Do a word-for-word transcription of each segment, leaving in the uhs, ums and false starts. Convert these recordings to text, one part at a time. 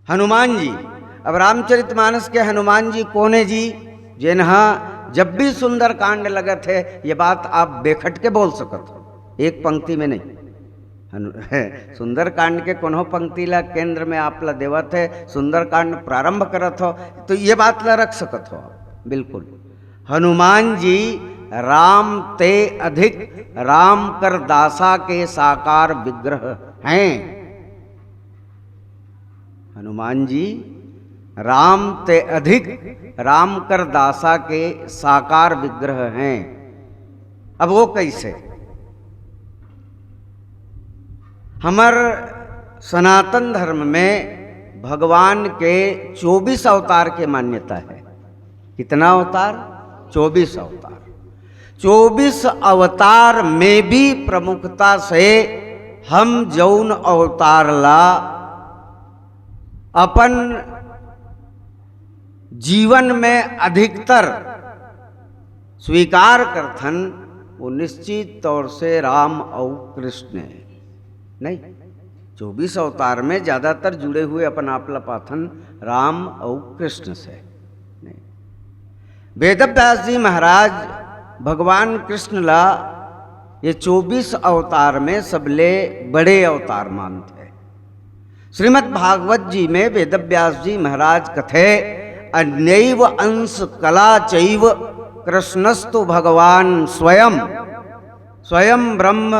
हनुमान जी। अब रामचरितमानस के हनुमान जी कोन हे जी? जेन हा जब भी सुंदरकांड लगत हे, ये बात आप बेखट के बोल सकत हो, एक पंक्ति में नहीं। हनु-, सुंदरकांड के कोनो पंक्ति ला केंद्र में आप ला देवत हे, सुंदरकांड प्रारंभ करत हो, तो ये बात ला रख सकत हो आप, बिल्कुल। हनुमान जी राम ते अधिक राम कर दासा के साकार विग्रह हैं। हनुमान जी राम ते अधिक राम कर दासा के साकार विग्रह हैं। अब वो कैसे? हमर सनातन धर्म में भगवान के चौबीस अवतार के मान्यता है। कितना अवतार? चौबीस अवतार। चौबीस अवतार में भी प्रमुखता से हम जौन अवतार ला अपन जीवन में अधिकतर स्वीकार करथन, वो निश्चित तौर से राम और कृष्ण है। नहीं, चौबीस अवतार में ज्यादातर जुड़े हुए अपन आप ला पाथन राम और कृष्ण से। नहीं, वेदव्यास जी महाराज भगवान कृष्ण ला ये चौबीस अवतार में सबले बड़े अवतार मानथे। श्रीमद् भागवत जी में वेदव्यास जी महाराज कथे, "अन्यैव अंश कला चैव कृष्णस्तु भगवान स्वयं।" स्वयं ब्रह्म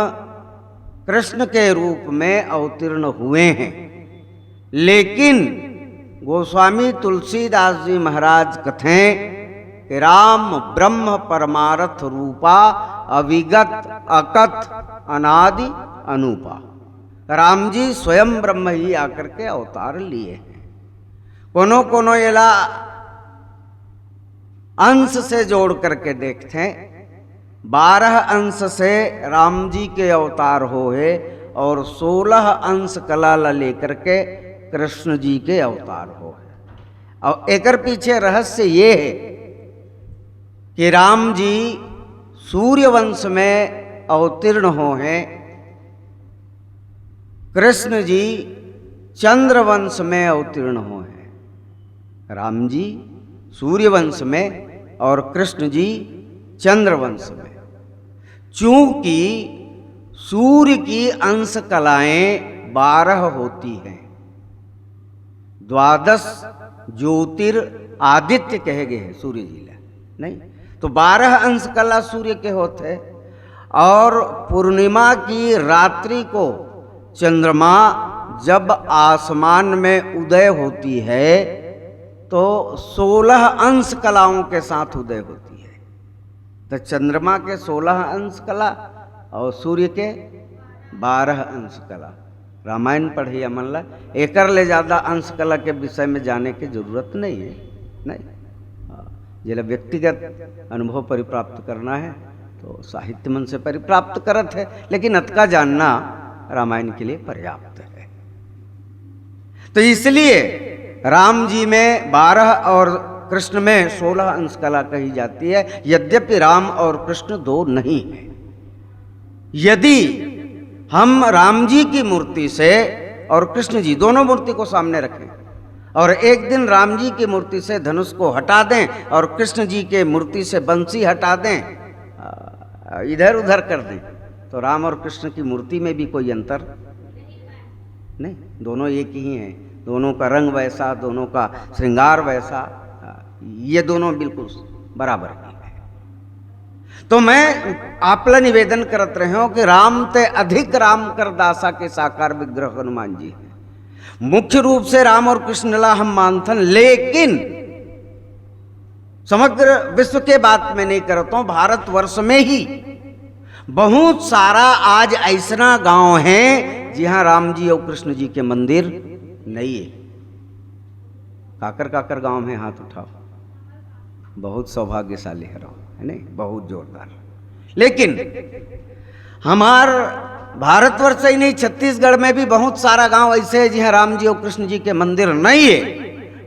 कृष्ण के रूप में अवतीर्ण हुए हैं, लेकिन गोस्वामी तुलसीदास जी महाराज कथें कि राम ब्रह्म परमारथ रूपा, अविगत अकथ अनादि अनूपा। राम जी स्वयं ब्रह्म ही आकर के अवतार लिए हैं। कोनो कोनो एला अंश से जोड़ करके देखते हैं, बारह अंश से राम जी के अवतार हो है और सोलह अंश कला ला लेकर के कृष्ण जी के अवतार हो है। और एकर पीछे रहस्य ये है कि राम जी सूर्यवंश में अवतीर्ण हो हैं, कृष्ण जी चंद्रवंश में अवतीर्ण हो हैं। राम जी सूर्यवंश में और कृष्ण जी चंद्रवंश में। चूंकि सूर्य की अंश कलाएं बारह होती हैं, द्वादश ज्योतिर आदित्य कहे गए हैं सूर्य जी ला, नहीं तो बारह अंश कला सूर्य के होते। और पूर्णिमा की रात्रि को चंद्रमा जब आसमान में उदय होती है तो सोलह अंश कलाओं के साथ उदय होती है। तो चंद्रमा के सोलह अंश कला और सूर्य के बारह अंश कला। रामायण पढ़इया मन ला एकर ले ज्यादा अंश कला के विषय में जाने के जरूरत नहीं है, नहीं। हाँ, जेला व्यक्तिगत अनुभव परिप्राप्त करना है तो साहित्य मन से परिप्राप्त करत है, लेकिन अतका जानना रामायण के लिए पर्याप्त है। तो इसलिए राम जी में बारह और कृष्ण में सोलह अंश कला कही जाती है, यद्यपि राम और कृष्ण दो नहीं हैं। यदि हम राम जी की मूर्ति से और कृष्ण जी दोनों मूर्ति को सामने रखें और एक दिन राम जी की मूर्ति से धनुष को हटा दें और कृष्ण जी के मूर्ति से बंसी हटा दें, आ, इधर उधर कर दें, तो राम और कृष्ण की मूर्ति में भी कोई अंतर नहीं, दोनों एक ही हैं। दोनों का रंग वैसा, दोनों का श्रृंगार वैसा, आ, ये दोनों बिल्कुल बराबर ही है। तो मैं आपला निवेदन करत रहे हूं कि राम ते अधिक राम कर दासा के साकार विग्रह हनुमान जी हैं। मुख्य रूप से राम और कृष्ण ला हम मानथन, लेकिन समग्र विश्व के बात में नहीं करत हूं, भारतवर्ष में ही बहुत सारा आज ऐसना गांव है जिहां राम जी और कृष्ण जी के मंदिर नहीं है। काकर काकर गांव में हाथ उठाओ, बहुत सौभाग्यशाली हरव, है नहीं? बहुत जोरदार। लेकिन हमार भारतवर्ष ही नहीं, छत्तीसगढ़ में भी बहुत सारा गांव ऐसे है जिहां राम जी और कृष्ण जी के मंदिर नहीं है,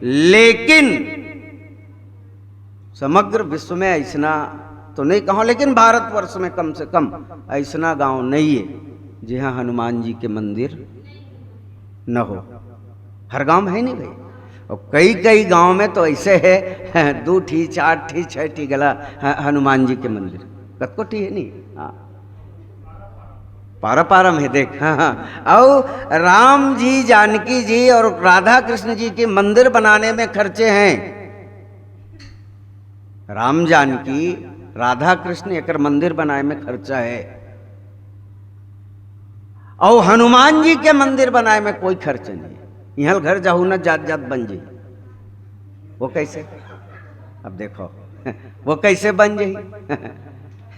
लेकिन समग्र विश्व में ऐसना तो नहीं कहो, लेकिन भारतवर्ष में कम से कम ऐसना गांव नहीं है जिहां हनुमान जी के मंदिर न हो। हर गांव में है नहीं भाई। और कई कई गांव में तो ऐसे है, दो ठी, चार ठी, छह ठी गला ह-, हनुमान जी के मंदिर कतको ठी है नहीं। हाँ, पारा पारा में देख। हाँ, हाँ। और राम जी, जानकी जी और राधा कृष्ण जी के मंदिर बनाने में खर्चे हैं। राम जानकी, राधा कृष्ण एकर मंदिर बनाए में खर्चा है, और हनुमान जी के मंदिर बनाए में कोई खर्च नहीं है। यहाँ घर जाहू ना, जात जात बन जाई। वो कैसे? अब देखो, वो कैसे बन जाई?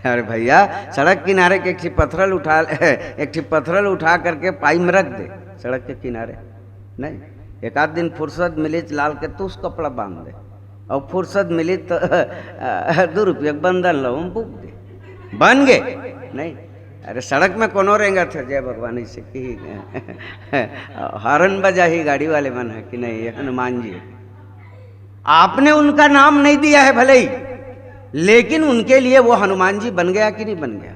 अरे भैया, सड़क किनारे के एक ठी पथरल उठा, एक ठी पथरल उठा करके पाई में रख दे सड़क के किनारे। नहीं, एक आध दिन फुर्सत मिली, लाल के तूस कपड़ा बांध दे, और फुर्सत मिली तो दो रुपये के बंदन लो, हम बुक दे, बन गए। नहीं, अरे सड़क में कोनो रेंगत है, जय भगवान, इसे की हॉर्न बजा ही गाड़ी वाले मन है कि नहीं, ये हनुमान जी है। आपने उनका नाम नहीं दिया है भले ही, लेकिन उनके लिए वो हनुमान जी बन गया कि नहीं बन गया?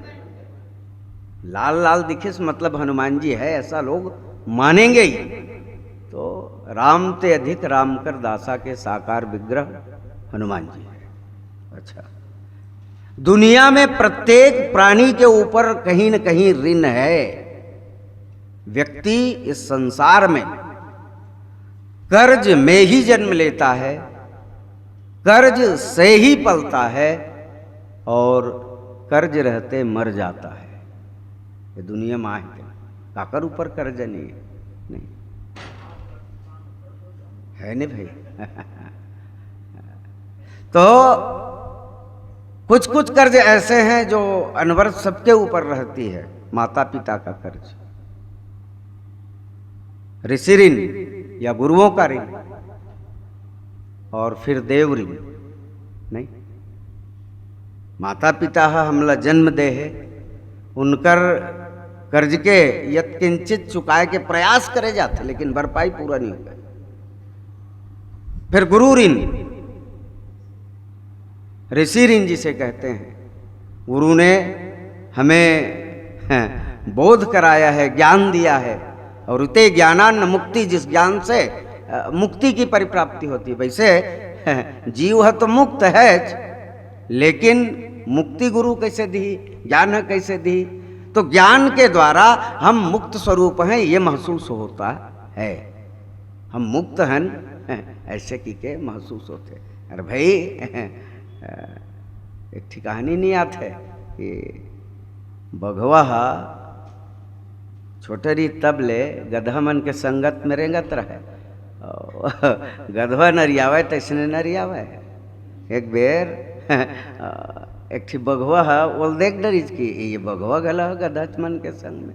लाल लाल दिखिस मतलब हनुमान जी है, ऐसा लोग मानेंगे ही। तो राम ते अधिक राम कर दासा के साकार विग्रह हनुमान जी है। अच्छा, दुनिया में प्रत्येक प्राणी के ऊपर कहीं न कहीं ऋण है। व्यक्ति इस संसार में कर्ज में ही जन्म लेता है, कर्ज से ही पलता है और कर्ज रहते मर जाता है। ये दुनिया में आए थे, काकर ऊपर कर्ज नहीं है? नहीं है नहीं भाई। तो कुछ कुछ कर्ज ऐसे हैं जो अनवरत सबके ऊपर रहती है। माता पिता का कर्ज, ऋषि ऋण या गुरुओं का ऋण, और फिर देव ऋण। नहीं, माता पिता ह हमला जन्म दे हे, उनकर कर्ज के यत्किंचित चुकाए के प्रयास करे जाथे, लेकिन भरपाई पूरा नहीं हो पाए। फिर गुरु ऋण, ऋषि ऋण जिसे कहते हैं, गुरु ने हमें, हैं, बोध कराया है, ज्ञान दिया है, और उते ज्ञानान्न मुक्ति, जिस ज्ञान से अ, मुक्ति की परिप्राप्ति होती है। वैसे जीव ह तो मुक्त है, लेकिन मुक्ति गुरु कैसे दी, ज्ञान ह कैसे दी? तो ज्ञान के द्वारा हम मुक्त स्वरूप हैं, ये महसूस होता है। हम मुक्त हन, ऐसे की के महसूस होते। अरे भाई, एक ठी कहानी नहीं आत है कि बघवा हा छोटे रही तब ले गधा मन के संगत में रेंगत रहे। गधवा नरियावे तैसने नरियावे। एक बेर एक ठी बघवा हा ओल देख डरिस कि ये बघवा घला ह गधा मन के संग में।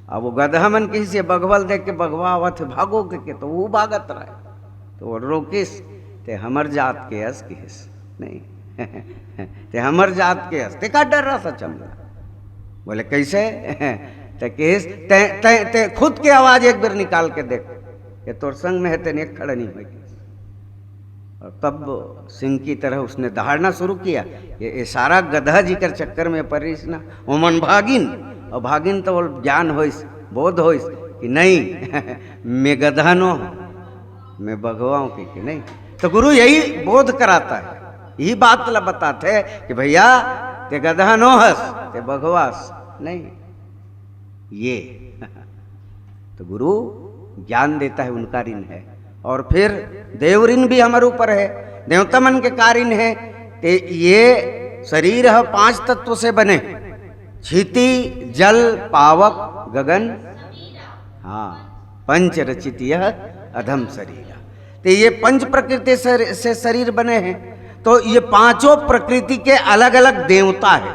अब वो गधा मन किहिस, ये बघवा ल देख के बघवा आवत हे, भागो के, के तो वो भागत रहे। तो वो रोकिस, "ते हमर जात के अस," किहिस। "नहीं।" "ते हमर जात के अस, ते का डर्रास चमला?" बोले, "कैसे?" "ते किहिस, ते, ते, ते खुद के आवाज एक बेर निकाल के देख, ये तोर संग में है, तेन एक खड़ा नहीं होय।" और तब सिंह की तरह उसने दहाड़ना शुरू किया। ये, ये सारा गधा जी कर चक्कर में परिस ना, ओमन भागिन, और भागिन तो वो ज्ञान होइस, बोध होइस कि नहीं, मैं गधा नो हूँ, मैं बघवा हूँ, कि, कि नहीं। तो गुरु यही बोध कराता है, यही बात ला बताते हैं कि भैया, ते गधा नो हस, ते बघवा हस, नहीं, ये। तो गुरु ज्ञान देता है, उनका ऋण है। और फिर देव ऋण भी हमारे ऊपर है, देवता मन के का ऋण है? ते ये शरीर है पांच तत्व से बने, क्षिति, जल, पावक, गगन। हाँ, पंच रचित यह अधम शरीर। तो ये पंच प्रकृति से, से शरीर बने हैं, तो ये पांचों प्रकृति के अलग-अलग देवता है,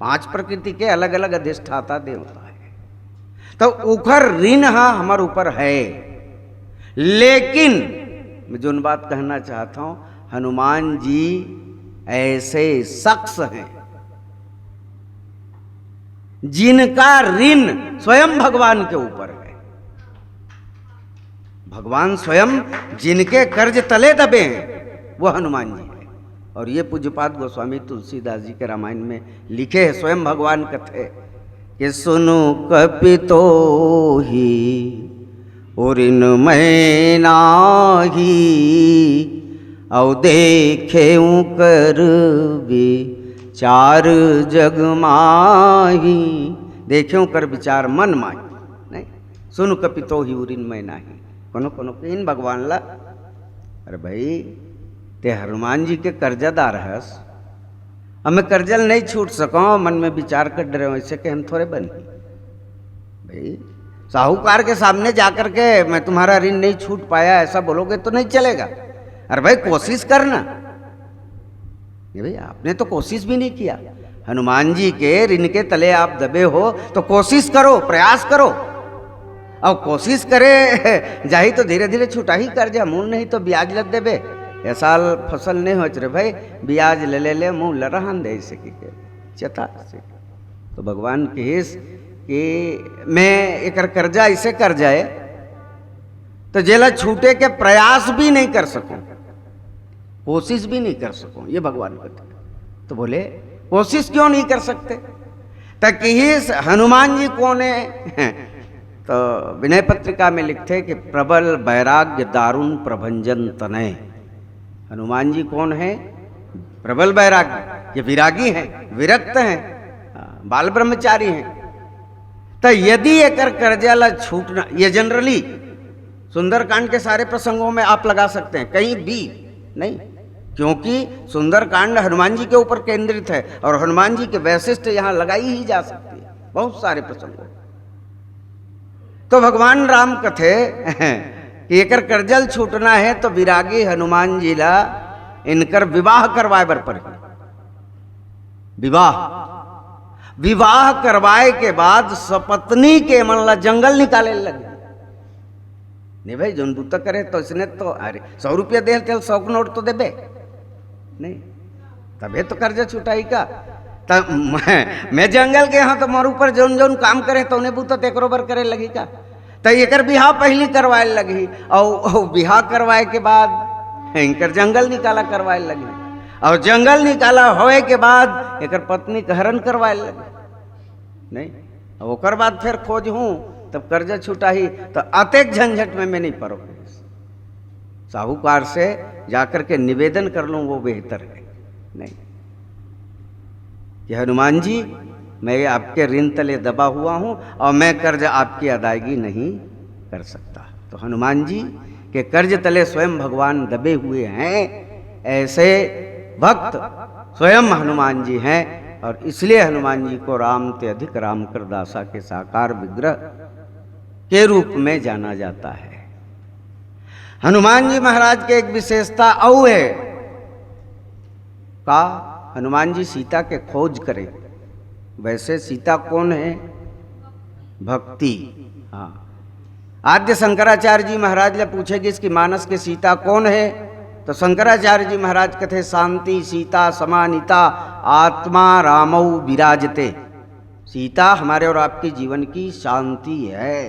पांच प्रकृति के अलग-अलग अधिष्ठाता देवता है। तो उखर ऋण हा हमर ऊपर है, लेकिन मैं जोन बात कहना चाहता हूं, हनुमान जी ऐसे शख्स हैं जिनका ऋण स्वयं भगवान के ऊपर है। भगवान स्वयं जिनके कर्ज तले दबे हैं, वो हनुमान जी हैं। और ये पूज्यपाद गोस्वामी तुलसीदास जी के रामायण में लिखे हैं, स्वयं भगवान कथे कि सुनु कपि तो ही उरिन मैं नाही, अउ देखेंव कर विचार जग माही। देखेंव कर विचार मन माही, नहीं? सुन कपि तोहि उरिन मैं नाही। कोनो कोनो कहिन भगवान ला, अरे भाई, ते हनुमान जी के कर्जादार हस, अब मैं कर्जा ल नहीं छूट सकंव, मन में विचार कर डरे हंव, ऐसे कहे म थोरे बनही। भाई, साहूकार के सामने जाकर के मैं तुम्हारा ऋण नहीं छूट पाया, ऐसा बोलोगे तो नहीं चलेगा। अरे भाई, कोशिश करना। ये भाई, आपने तो कोशिश भी नहीं किया। हनुमान जी के ऋण के तले आप दबे हो, तो कोशिश करो, प्रयास करो। अब कोशिश करे जाही तो धीरे धीरे छुटाही कर्जा, मुँह नहीं तो ब्याज लग देबे। ये साल फसल नहीं होच रे भाई, ब्याज ले ले ले, मुँह लरहान दे, ऐसे कहिके चेता से। तो भगवान कहिस कि मैं एकर कर्जा ऐसे कर जाए, तो जेला छूटे के प्रयास भी नहीं कर सकंव, कोशिश भी नहीं कर सकंव, ये भगवान कहते। तो बोले, कोशिश क्यों नहीं कर सकते? त कहिस हनुमान जी कोन हे? तो विनय पत्रिका में लिखथे कि प्रबल बैराग्य दारुण प्रभंजन तनय। हनुमान जी कोन हे? प्रबल बैराग्य, ये विरागी हैं, विरक्त हैं, बाल ब्रह्मचारी हैं। त यदि एकर कर्जा ला छूटना, ये generally सुंदरकांड के सारे प्रसंगों में आप लगा सकते हैं, कहीं भी नहीं, क्योंकि सुंदरकांड हनुमान जी के ऊपर केंद्रित है और हनुमान जी के वैशिष्ट्य यहाँ लगाई ही जा सकती है बहुत सारे प्रसंगों। तो भगवान राम कथे कि एकर कर्जा ल छूटना हे तो विरागी हनुमान जी ला इनकर विवाह करवाए बर पड़ही। विवाह, विवाह करवाए के बाद सपत्नीक एमन ला जंगल निकाले लगे। नहीं भाई, जोन बूता करे तो इसने तो, अरे, सौ रुपया दे, तेल सौ के नोट तो देबे, नहीं? तभे तो कर्जा छुटाही का। त मैं, मैं जंगल गे हंव, तो मोर ऊपर जोन जोन काम करे, तउने बूता तेकरो बर करे लगही का? त एकर बिहाव पहिली करवाए लगही, अउ, अउ बिहाव करवाए के बाद इनकर जंगल निकाला करवाए लगही, अउ जंगल निकाला होए के बाद एकर पत्नीक हरण करवाए लगही, नहीं? अब ओकर बाद फेर खोजहूँ, तब कर्जा छुटाही, त अतेक झंझट में मैं नहीं पड़ंव। साहूकार से जाकर के निवेदन कर लूँ, वो बेहतर है, नहीं? कि हनुमान जी, मैं आपके ऋण तले दबा हुआ हूँ और मैं कर्ज आपकी अदायगी नहीं कर सकता। तो हनुमान जी के कर्ज तले स्वयं भगवान दबे हुए हैं। ऐसे भक्त स्वयं हनुमान जी हैं और इसलिए हनुमान जी को राम ते अधिक राम कर दासा के साकार विग्रह के रूप में जाना जाता है। हनुमान जी महाराज के एक विशेषता अउ है का? हनुमान जी सीता के खोज करें। वैसे सीता कौन है? भक्ति। हाँ, आद्य शंकराचार्य जी महाराज ले पूछे गिस कि मानस के सीता कौन है, तो शंकराचार्य जी महाराज कथे, शांति सीता समानीता आत्मा रामौ विराजते। सीता हमारे और आपके जीवन की शांति है।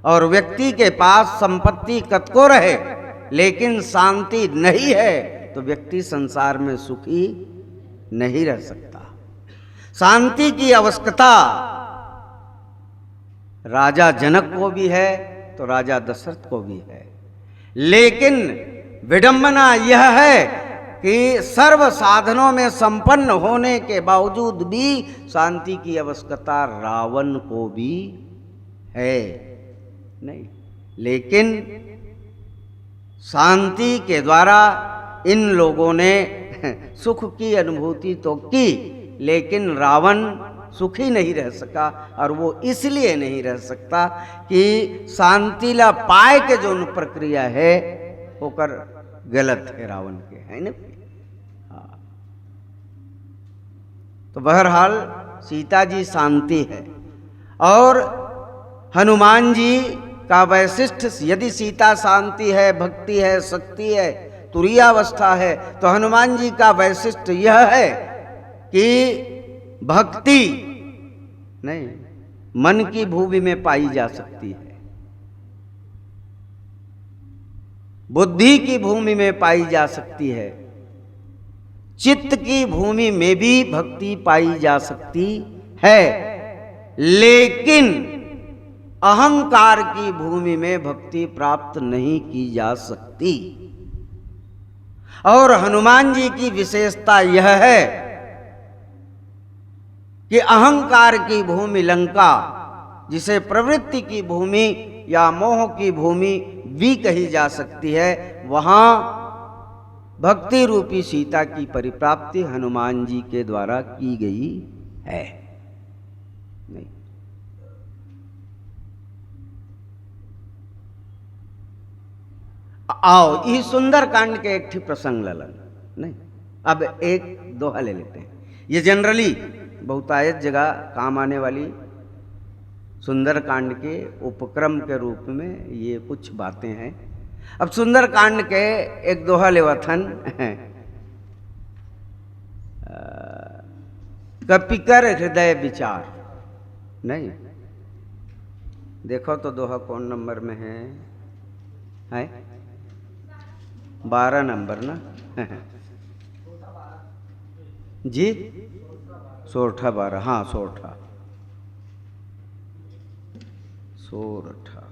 और व्यक्ति के पास संपत्ति कतको रहे, लेकिन शांति नहीं है, तो व्यक्ति संसार में सुखी नहीं रह सकता। शांति की आवश्यकता राजा जनक को भी है, तो राजा दशरथ को भी है। लेकिन विडंबना यह है कि सर्व साधनों में संपन्न होने के बावजूद भी शांति की आवश्यकता रावण को भी है, नहीं? लेकिन शांति के द्वारा इन लोगों ने सुख की अनुभूति तो की, लेकिन रावण सुखी नहीं रह सका। और वो इसलिए नहीं रह सकता कि शांति ला पाए के जोन प्रक्रिया है, ओकर गलत है रावण के, है ना? हाँ। तो बहरहाल सीता जी शांति है और हनुमान जी का वैशिष्ट, यदि सीता शांति है, भक्ति है, शक्ति है, तुरीयावस्था है, तो हनुमान जी का वैशिष्ट यह है कि भक्ति नहीं, मन की भूमि में पाई जा सकती है, बुद्धि की भूमि में पाई जा सकती है, चित्त की भूमि में भी भक्ति पाई जा सकती है, लेकिन अहंकार की भूमि में भक्ति प्राप्त नहीं की जा सकती। और हनुमान जी की विशेषता यह है कि अहंकार की भूमि लंका, जिसे प्रवृत्ति की भूमि या मोह की भूमि भी कही जा सकती है, वहां भक्ति रूपी सीता की परिप्राप्ति हनुमान जी के द्वारा की गई है। नहीं। आओ, ये सुंदरकांड के एक ठे प्रसंग ललन। नहीं, अब एक दोहा ले लेते हैं। ये जनरली बहुतायत जगह काम आने वाली सुंदरकांड के उपक्रम के रूप में ये कुछ बातें हैं। अब सुंदरकांड के एक दोहा लेवथन। अ, कपिकर हृदय विचार। नहीं, देखो तो दोहा कौन नंबर में है? है बारह नंबर ना? जी, सोरठा बारह, हाँ, सोरठा, सोरठा।